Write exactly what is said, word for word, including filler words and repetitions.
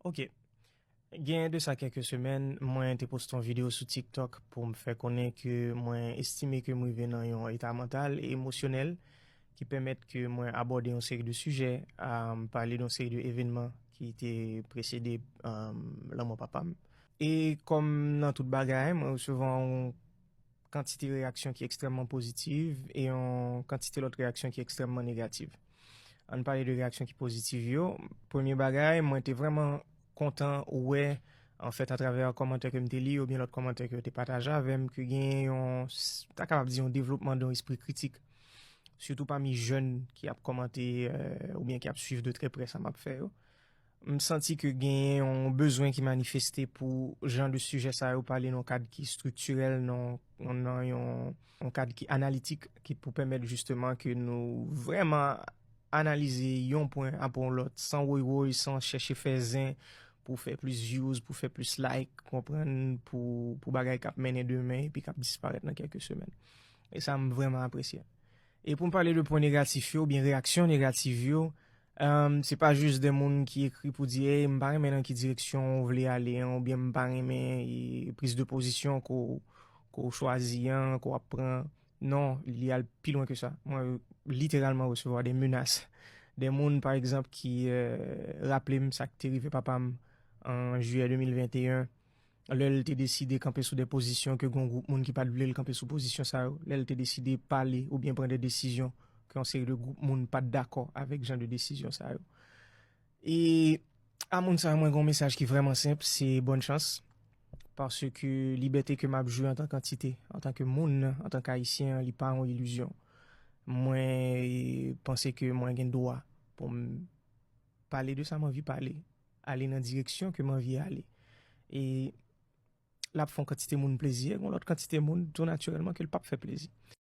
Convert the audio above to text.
Ok. Gen de sa kèk semèn, mwen te poste yon videyo sou TikTok pou m fè konnen ke mwen estime ke m rive nan yon eta mantal e emosyonèl ki pèmèt ke mwen abòde yon seri de sijè, a, pale de yon seri de evènman ki te presede, a, lanmò papa m. E kòm nan tout bagay, mwen resevwa yon kantite reyaksyon ki ekstrèmman pozitiv e yon kantite lòt reyaksyon ki ekstrèmman negatif. Ann pale de reyaksyon ki pozitiv yo. Premye bagay, mwen te vrèman kontan wè, anfèt, atravè kòmantè ke m te li oubyen lòt kòmantè ke yo te pataje avè m, ke gen yon, ta kapab di yon devlopman de yon espri kritik, sitou pami jèn ki ap kòmante, euh, oubyen ki ap swiv de trè prè sa m ap fè yo. M santi ke genyen yon bezwen ki manifeste pou jan de sijè sa yo pale nan yon kad ki estriktirèl, nan, nan yon, yon kad ki analitik, ki pou pèmèt jisteman ke nou vrèman analize yon pwen apre yon lòt, san woy woy, san chèche fè zen, pou fè plis views, pou fè plis like, konprann, pou, pou bagay k ap mennen demen epi k ap disparèt nan kèk semèn. E sa, m vrèman apresye. E pou m pale de pwen negatif yo, oubyen reyaksyon negatif yo, um, se pa jis de moun ki ekri pou di, "Ey, m pa renmen nan ki direksyon w vle ale an," oubyen "M pa renmen, e, priz de pozisyon ke w, ke w chwazi an, ke w ap pran." Non, li al pi lwen ke sa. Mwen literalman resevwa de menas. De moun, pa egzanp, ki, euh, raple m sa k te rive papa m an jiyè de mil venteyen, lè l te deside kanpe sou de pozisyon ke gen yon gwoup moun ki pa t vle l kanpe sou pozisyon sa yo, lè l te deside pale oubyen pran de desizyon ke yon seri de gwoup moun pa t dakò avèk jan de desizyon sa yo. E a moun sa yo, mwen gen yon mesaj ki vrèman senp, se bòn chans. Paske libète ke m ap jwi antanke antite, antanke moun, antanke Ayisyen, li pa yon ilizyon. Mwen panse ke mwen gen dwa pou m pale de sa m anvi pale, ale nan direksyon ke m anvi ale. E l ap fè yon kantite moun plezi, e gen yon lòt kantite moun, tou natirèlman, ke l p ap fè plezi.